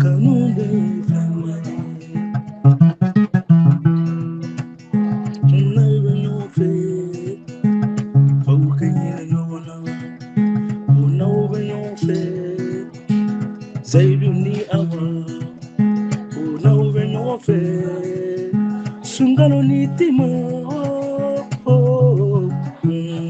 Kanu de ye fɛnba ye. N'aw bɛ ɲɔgɔn fɛ, f'aw ka hinɛ ɲɔgɔn na. Ko n'aw bɛ ɲɔgɔn fɛ, Seyidu ni Awa. Ko n'aw bɛ ɲɔgɔn fɛ, Sunkalo ni Tima. Oh, mm.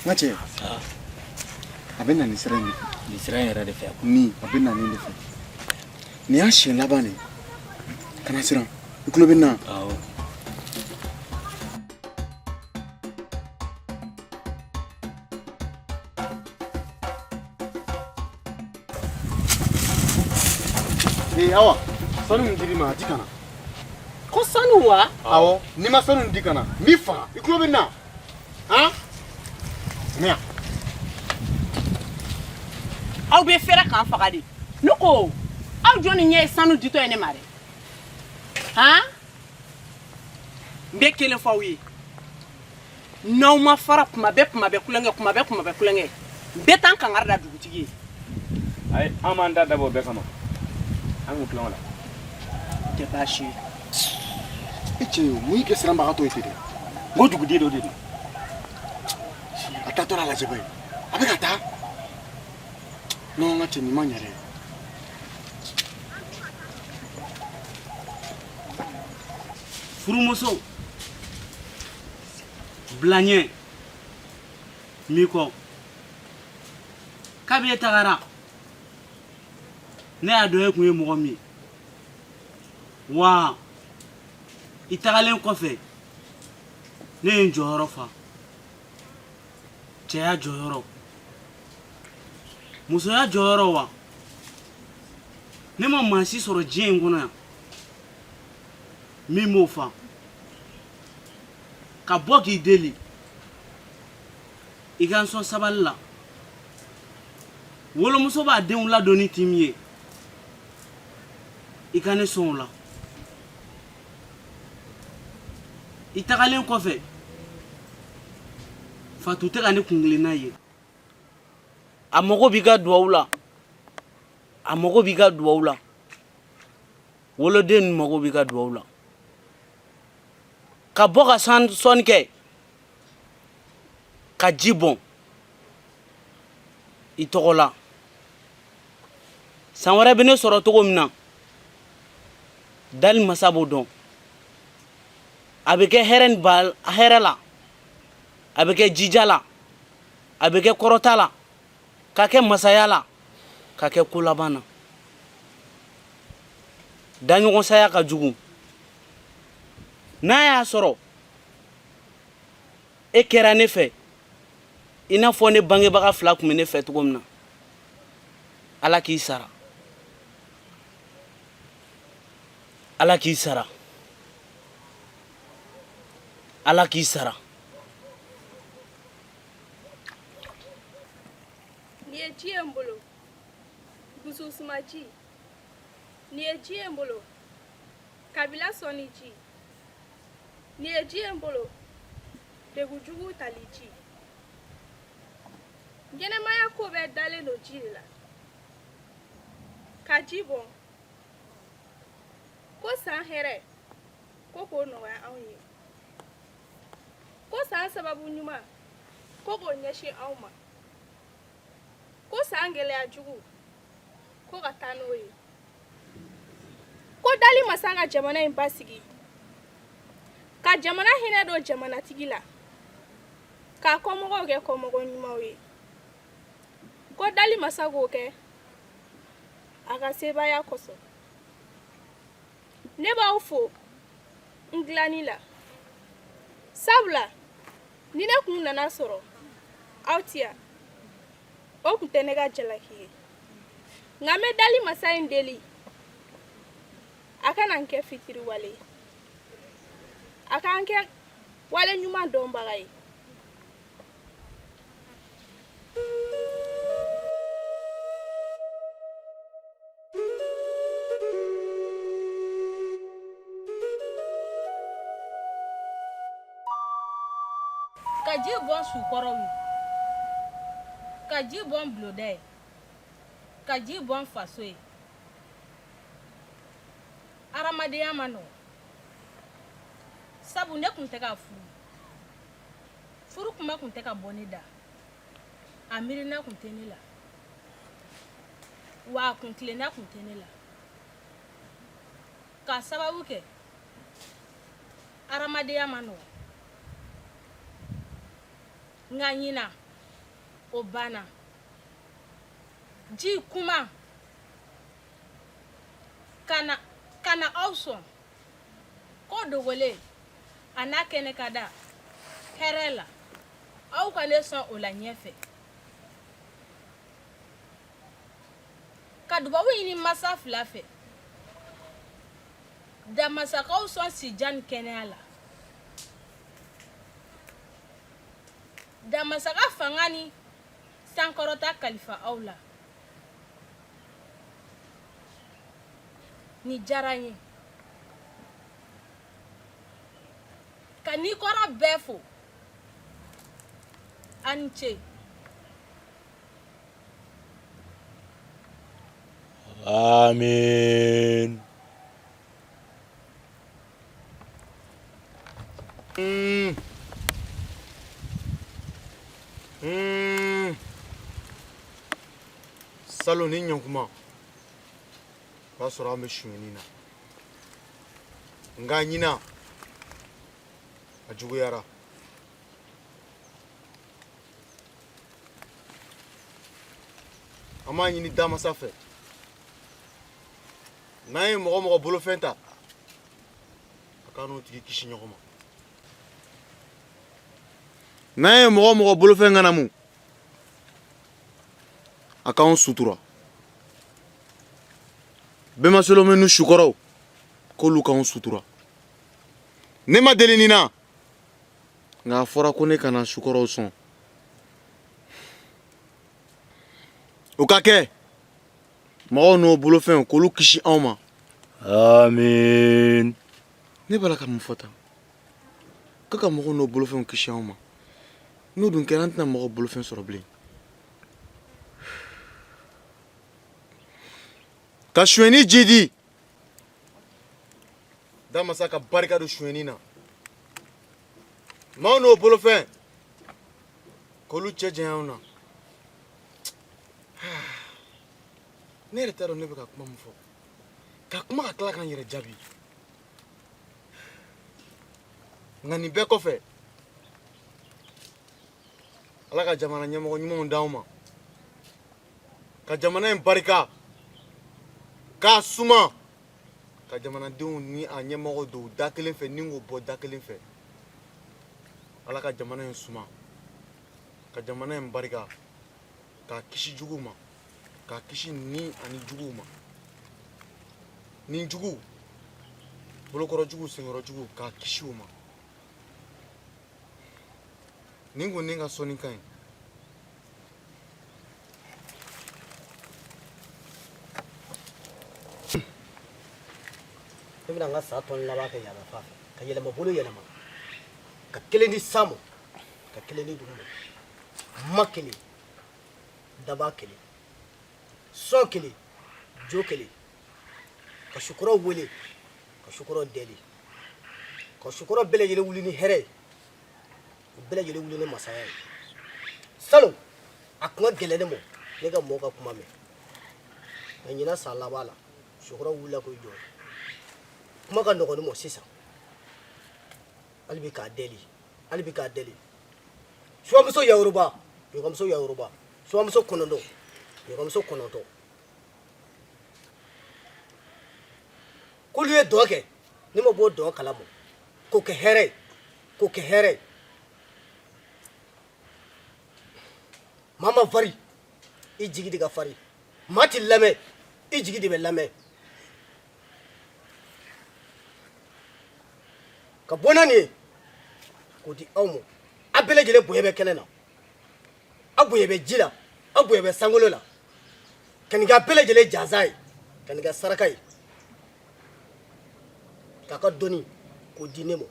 N ka cɛ, a bɛ na nin sira in de fɛ. Nin sira in yɛrɛ de fɛ. Ni a bɛ na nin de fɛ, nin y'a siɲɛ laban de ye. Kana siran, i tulo bɛ n na. Awɔ. Ee Awa, sanu min dir'i ma, a di ka na. Ko sanu wa? Awɔ, n'i ma sanu di ka na, n b'i faga. I tulo bɛ n na han? Ne yan. Aw bɛ fɛrɛ k'an faga de. Ne ko aw jɔni ɲɛ ye sanu ditɔ ye ne ma dɛ han? N bɛ kelen fɔ aw ye, n'aw ma fara kuma bɛɛ kuma bɛɛ kulonkɛ, kuma bɛɛ kuma bɛɛ kulonkɛ, n bɛ taa n kangari da dugutigi ye. Ayi, an m'an da dabɔ o bɛɛ kama, an k'u tulonkɛ la. Tɛ baasi ye. E cɛ, mun y'i kɛ siranbagatɔ ye ten dɛ? N ko duguden dɔ de don. A taatɔ la, lajɛ bayi, a bɛ ka taa. Non, n ka cɛ, nin ma ɲɛ dɛ. Furumuso bila ɲɛ min kɔ, kabi e tagara, ne y'a dɔn e kun ye mɔgɔ min ye wa. I tagalen kɔfɛ, ne ye n jɔyɔrɔ fa, cɛya jɔyɔrɔ, musoya jɔyɔrɔ wa. Ne ma maa si sɔrɔ diɲɛ in kɔnɔ yan min b'o fa ka bɔ k'i deli i ka n sɔn sabali la. Wolomuso b'a denw ladon ni tin min ye, i ka ne sɔn o la. I tagalen kɔfɛ, Fatu tɛ ka ne kunkelenna ye. A mago b'i ka duwawu la, a mago b'i ka duwawu la. Woloden ninnu mago b'i ka duwawu la. Ka bɔ ka sɔnni kɛ ka ji bɔn i tɔgɔ la, san wɛrɛ bɛ ne sɔrɔ cogo min na, dali masa b'o dɔn. A bɛ kɛ hɛrɛ ni ba hɛrɛ la, a bɛ kɛ jija la, a bɛ kɛ kɔrɔta la, ka kɛ masaya la, ka kɛ ko laban na. Daɲɔgɔnsaya ka jugu. N'a y'a sɔrɔ e kɛra ne fɛ i n'a fɔ ne bangebaga fila tun bɛ ne fɛ cogo min na, Ala k'i sara, Ala k'i sara, Ala k'i sara. Nin ye ji ye n bolo, dususuma ji. Nin ye ji ye n bolo, kabila sɔnni ji. Nin ye ji ye n bolo, degun jugu tali ji. Ɲɛnɛmaya ko bɛɛ dalen don ji de la. Ka ji bɔn ko san hɛrɛ ko k'o nɔgɔya anw ye, ko san sababu ɲuman ko k'o ɲɛsin anw ma, ko san gɛlɛya jugu ko ka taa n'o ye, ko dali masa ka jamana in basigi, ka jamana hinɛ don jamanatigi la, k'a kɔmɔgɔw kɛ kɔmɔgɔ ɲumanw ye, ko dali masa k'o kɛ a ka sebaaya kosɔn. Ne b'aw fo n dilanni la, sabula ni ne kun nana sɔrɔ aw ti yan, o kun tɛ ne ka jalaki ye. Nka n bɛ dali masa in deli a kana n kɛ fitiriwale ye, a k'an kɛ wale ɲuman dɔnbaga ye. Ka ji bɔn sukɔrɔw ye, ka ji bɔn bulonda ye, ka ji bɔn faso ye. Hadamadenya man nɔgɔn, sabu ne tun tɛ ka furu, furu kuma tun tɛ ka bɔ ne da, a miirina tun tɛ ne la, wa a kuntilenna tun tɛ ne la, k'a sababu kɛ hadamadenya man nɔgɔn. Nka ɲinan o banna. Ji kuma ka na aw sɔn ko dogolen a n'a kɛnɛ ka da hɛrɛ la, aw ka ne sɔn o la ɲɛfɛ. Ka dubabu ɲini masa fila fɛ, Damasa k'aw sɔn sijan ni kɛnɛya la, Damasa ka fanga ni sankɔrɔta kalifa aw la. Nin diyara n ye. Ka nikɔrɔ bɛɛ fo, a ni ce. Amin. Salon ni ɲɔgɔn o y'a sɔrɔ an bɛ sonyɛni na, nka ɲinan a juguyara. An b'a ɲini damasa fɛ, n'an ye mɔgɔ mɔgɔ bolofɛn ta, a k'an n'o tigi kisi ɲɔgɔn ma. N'an ye mɔgɔ mɔgɔ bolofɛn ŋanamu, a k'anw sutura. Bɛma solomɛ ni sukɔrɔw, k'olu k'anw sutura. Ne ma deli nin na, nka a fɔra ko ne ka na sukɔrɔw sɔn. O ka kɛ mɔgɔw n'o bolofɛnw k'olu kisi anw ma. Amiin. Ne b'a la ka mun fɔ tan? Ko ka mɔgɔw n'o bolofɛnw kisi anw ma. N'o dun kɛra, an tɛna mɔgɔw bolofɛn sɔrɔ bilen. Ka sonyɛni ji di damasa ka barika don sonyɛni na. Maaw n'o bolofɛn k'olu cɛ janya anw na. Ne yɛrɛ t'a dɔn ne bɛ ka kuma min fɔ, ka kuma ka tila ka n yɛrɛ jaabi. Nka nin bɛɛ kɔfɛ, Ala ka jamana ɲɛmɔgɔ ɲumanw d'anw ma, ka jamana in barika k'a suma, ka jamanadenw ni a ɲɛmɔgɔ don da kelen fɛ ni k'o bɔ da kelen fɛ. Ala ka jamana in suma, ka jamana in barika, k'a kisi juguw ma, k'a kisi ni ani juguw ma, ni juguw bolokɔrɔ juguw, senkɔrɔ juguw, k'a kisi u ma. Nin kun ne ka sɔnni kan ye. Ne bɛna n ka sa tɔn laban kɛ yan fan fɛ, ka yɛlɛma bolo yɛlɛma, ka kelen di san ma, ka kelen di dugu ma. Ma kelen, daba kelen, sɔn kelen, jo kelen. Ka sukɔrɔw wele, ka sukɔrɔw deli, ka sukɔrɔ bɛɛ lajɛlen wuli ni hɛrɛ ye, u bɛɛ lajɛlen wuli ni masaya ye. Salon a tun ka gɛlɛn ne ma ne ka mɔgɔw ka kuma mɛn, nka ɲinan san laban la, sukɔrɔ wulila k'o jɔ. Kuma ka nɔgɔn ne ma sisan, hali bi k'a deli, hali bi k'a deli. Suwamuso yawuruba, yɔgɔmuso yawuruba, suwamuso 9, yɔgɔmuso 9, k'olu ye dɔn kɛ, ne ma bɔ dɔn kalama, k'o kɛ hɛrɛ ye, k'o kɛ hɛrɛ ye. Maa ma farin, i jigi de ka farin. Maa t'i lamɛn, i jigi de bɛ lamɛn. Ka bɔ n'a nin ye k'o di aw ma. Aw bɛɛ lajɛlen bonya bɛ kɛnɛ na, aw bonya bɛ ji la, aw bonya bɛ sankolo la. Ka nin k'a bɛɛ lajɛlen jansa ye, ka nin kɛ saraka ye, k'a ka dɔnni k'o di ne ma.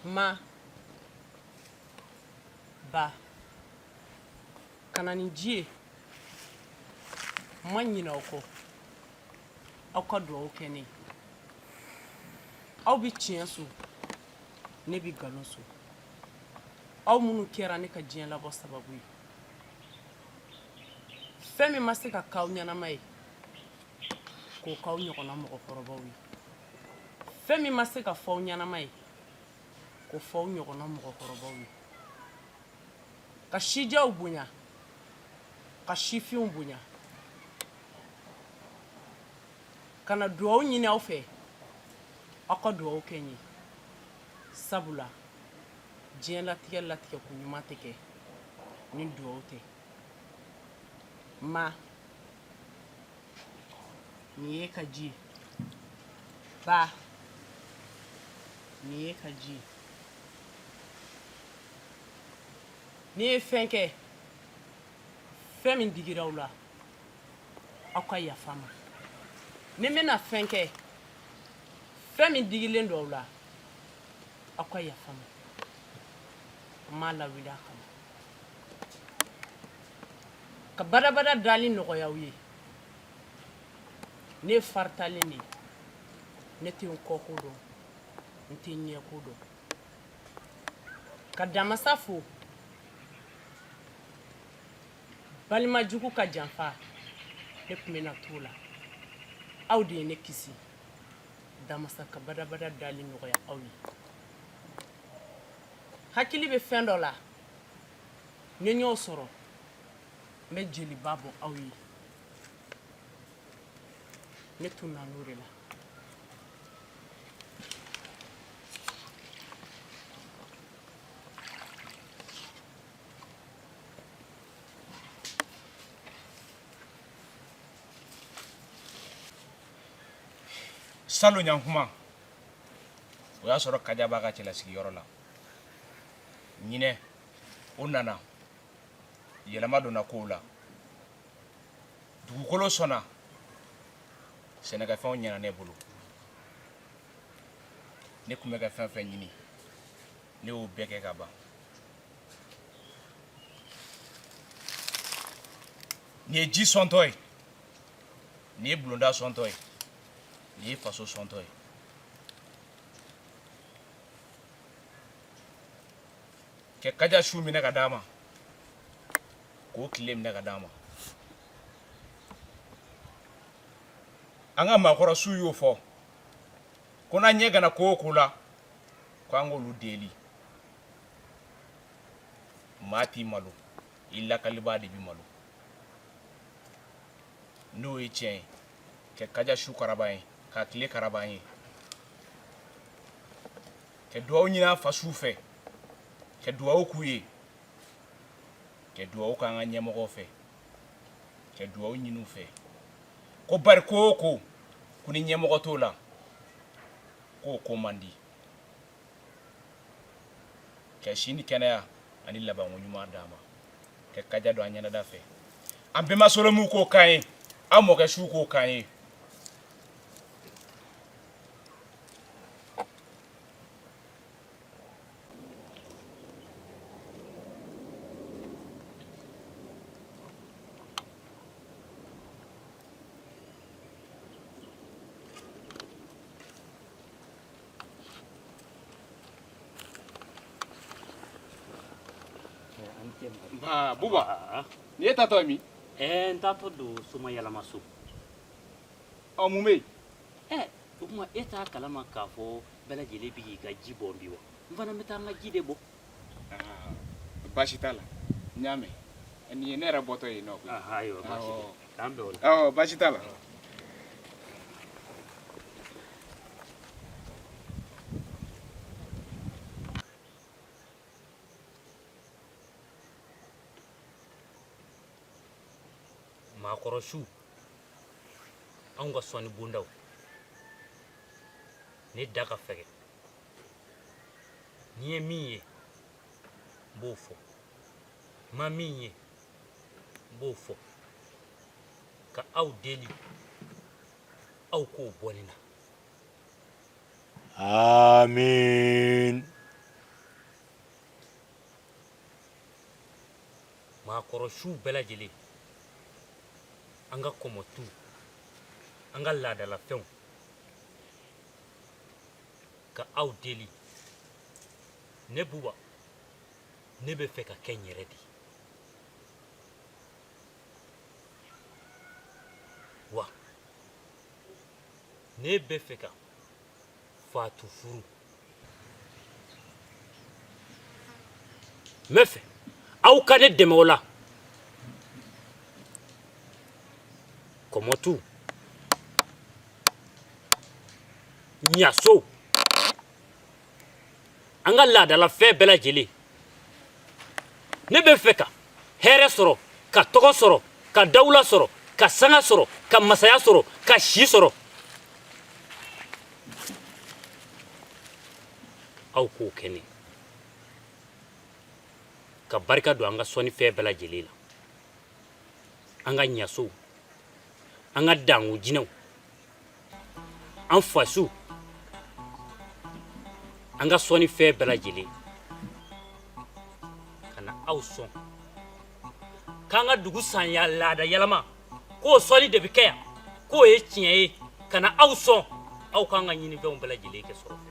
Ma, ba, ka na ni ji ye. N ma ɲinɛ aw kɔ. Aw ka dugawu kɛ ne ye. Aw bɛ tiɲɛ so, ne bɛ nkalon so. Aw minnu kɛra ne ka diɲɛ labɔ sababu ye. Fɛn min ma se ka k'aw ɲɛnama ye, k'o k'aw ɲɔgɔnna mɔgɔkɔrɔbaw ye. Fɛn min ma se ka fɔ aw ɲɛnama ye, k'o fɔ aw ɲɔgɔnna mɔgɔkɔrɔbaw ye. Ka sijɛw bonya, ka sifinw bonya. Ka na dugawu ɲini aw fɛ, aw ka dugawu kɛ n ye. Sabula diɲɛlatigɛ latigɛko ɲuman tɛ kɛ ni dugawu tɛ. Ma, nin y'e ka ji ye. Ba, nin y'e ka ji ye. N'i ye fɛn kɛ, fɛn min digira aw la, aw ka yafa n ma. Ni n bɛna fɛn kɛ, fɛn min digilen don aw la, aw ka yafa n ma. N m'a lawuli a kama. Ka badabada dali nɔgɔya aw ye. Ne ye faritalen de ye. Ne tɛ n kɔko dɔn, n tɛ n ɲɛko dɔn. Ka damasa fo. Balimajugu ka janfa, ne tun bɛna t'o la. Aw de ye ne kisi. Damasa ka badabada dali nɔgɔya aw ye. Hakili bɛ fɛn dɔ la, ni n y'o sɔrɔ, n bɛ jeliba bɔ aw ye. Ne tun nan'o de la. Salon ɲankuma o y'a sɔrɔ kaja b'a ka cɛlasigiyɔrɔ la. Ɲinɛ o nana, yɛlɛma donna kow la, dugukolo sɔnna, sɛnɛkɛfɛnw ɲɛna ne bolo. Ne tun bɛ ka fɛn fɛn ɲini, ne y'o bɛɛ kɛ ka ban. Nin ye ji sɔntɔ ye, nin ye bulonda sɔntɔ ye, nin ye faso sɔntɔ ye. Kɛ kaja su minɛ ka d'a ma, k'o tile minɛ ka d'a ma. An ka maakɔrɔ su y'o fɔ ko n'an ɲɛ gana ko o ko la, ko an k'olu deli. Maa t'i malo, i lakalibaa de b'i malo. N'o ye tiɲɛ ye, kɛ kaja su karaba ye, k'a tile karaba ye, ka dugawu ɲini an fasuw fɛ, ka dugawu k'u ye, ka dugawu k'an ka ɲɛmɔgɔw fɛ, ka dugawu ɲini u fɛ, ko bari ko o ko ko ni ɲɛmɔgɔ t'o la, k'o ko man di. Ka si ni kɛnɛya ani labanko ɲuman d'an ma, ka kaja don an ɲɛnada fɛ. An bɛnba solomiw k'o k'an ye, an mɔkɛ suw k'o k'an ye. Nba Buba, nin y'e taatɔ ye min? Ɛɛ n taatɔ don somayɛlɛma so. Ɔ mun bɛ yen? Ɛ o tuma e t'a kalama k'a fɔ bɛɛ lajɛlen bɛ k'i ka ji bɔ bi wa? N fana bɛ taa n ka ji de bɔ. Aa baasi t'a la, n y'a mɛn. Nin ye ne yɛrɛ bɔtɔ ye nɔ koyi. Ayiwa baasi tɛ. K'an bɛn o la. Awɔ baasi t'a la. Maakɔrɔ su anw ka sɔnni bondaw ne da ka fɛgɛ ni n ye min ye n b'o fɔ n ma min ye n b'o fɔ ka aw deli aw k'o bɔ ne na Amiin. Maakɔrɔ suw bɛɛ lajɛlen, an ka kɔmɔtuw, an ka laadalafɛnw, ka aw deli. Ne Buba, ne bɛ fɛ ka kɛ n yɛrɛ de ye. Wa ne bɛ fɛ ka Fatu furu. N bɛ fɛ aw ka ne dɛmɛ o la. Kɔmɔtu, ɲasow, an ka laadalafɛn bɛɛ lajɛlen. Ne bɛ fɛ ka hɛrɛ sɔrɔ, ka tɔgɔ sɔrɔ, ka dawula sɔrɔ, ka sanga sɔrɔ, ka masaya sɔrɔ, ka si sɔrɔ. Aw k'o kɛ ne ka barika don an ka sɔnnifɛn bɛɛ lajɛlen la, an ka ɲasow, an ka dango jinɛw, an fasiw, an ka sɔnnifɛn bɛɛ lajɛlen, ka na aw sɔn k'an ka dugu sanya laada yɛlɛma, k'o sɔnni de bɛ kɛ yan, k'o ye tiɲɛ ye, ka na aw sɔn aw k'an ka ɲinifɛnw bɛɛ lajɛlen kɛ sɔrɔ fɛ.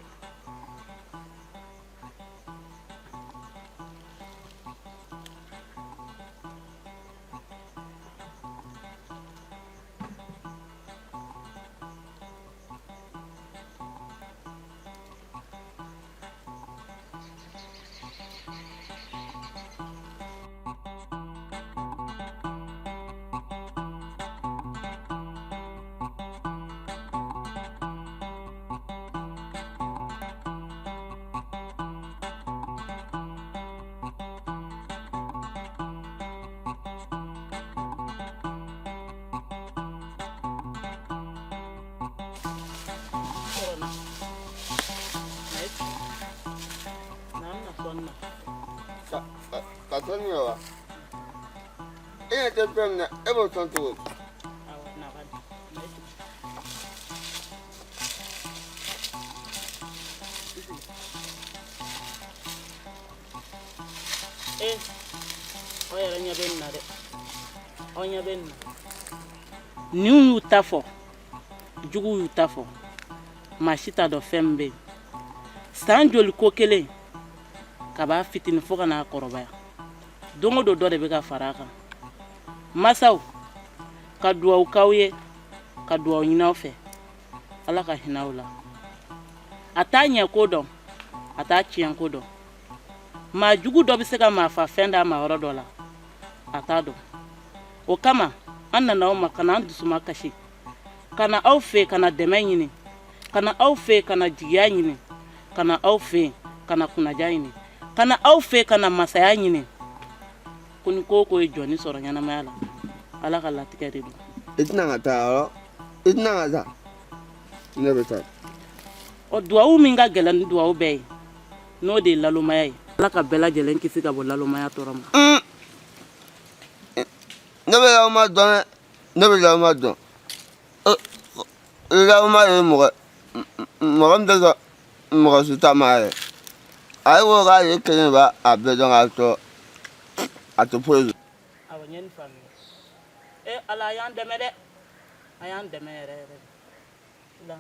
Ka sɔnni kɛ wa? E ɲɛ tɛ fɛn min na, e b'o sɔn cogo di? E, aw yɛrɛ ɲɛ bɛ nin na dɛ, aw ɲɛ bɛ nin na. Ninnu y'u ta fɔ, juguw y'u ta fɔ, maa si t'a dɔn fɛn min bɛ yen. San joli ko kelen ka b'a fitinin fo ka n'a kɔrɔbaya, don o don dɔ de bɛ ka fara a kan. Masaw, ka duwawu k'aw ye, ka duwawu ɲini aw fɛ, Ala ka hinɛ aw la. A t'a ɲɛ ko dɔn, a t'a tiɲɛ ko dɔn. Maa jugu dɔ bɛ se ka maa fa fɛn d'a ma yɔrɔ dɔ la, a t'a dɔn. O kama an nana aw ma ka na an dusuma kasi, ka na aw fɛ ka na dɛmɛ ɲini, ka na aw fɛ ka na jigiya ɲini, ka na aw fɛ ka na kunnaja ɲini, ka na aw fɛ ka na masaya ɲini. Ko ni ko o ko ye jɔnni sɔrɔ ɲɛnamaya la, Ala ka latigɛ de don. I tɛna ka taa yɔrɔ, i tɛna ka taa, ne bɛ taa. Ɔ, duwawu min ka gɛlɛn ni duwawu bɛɛ ye, n'o de ye lalomaya ye. Ala ka bɛɛ lajɛlen kisi ka bɔ lalomaya tɔɔrɔ ma. Ne bɛ laloma dɔn dɛ, ne bɛ laloma dɔn. Laloma ye mɔgɔ mɔgɔ min tɛ sɔn mɔgɔ si ta ma yɛrɛ. Ale ko k'ale kelen b'a a bɛɛ dɔn k'a sɔrɔ a tɛ foyi dɔn. Awɔ, n ye nin faamuya. E Ala, a y'an dɛmɛ dɛ, a y'an dɛmɛ yɛrɛ yɛrɛ de.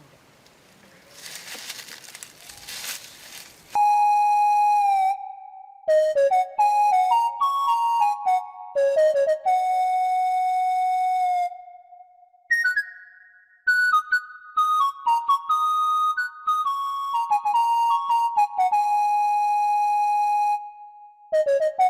Thank you.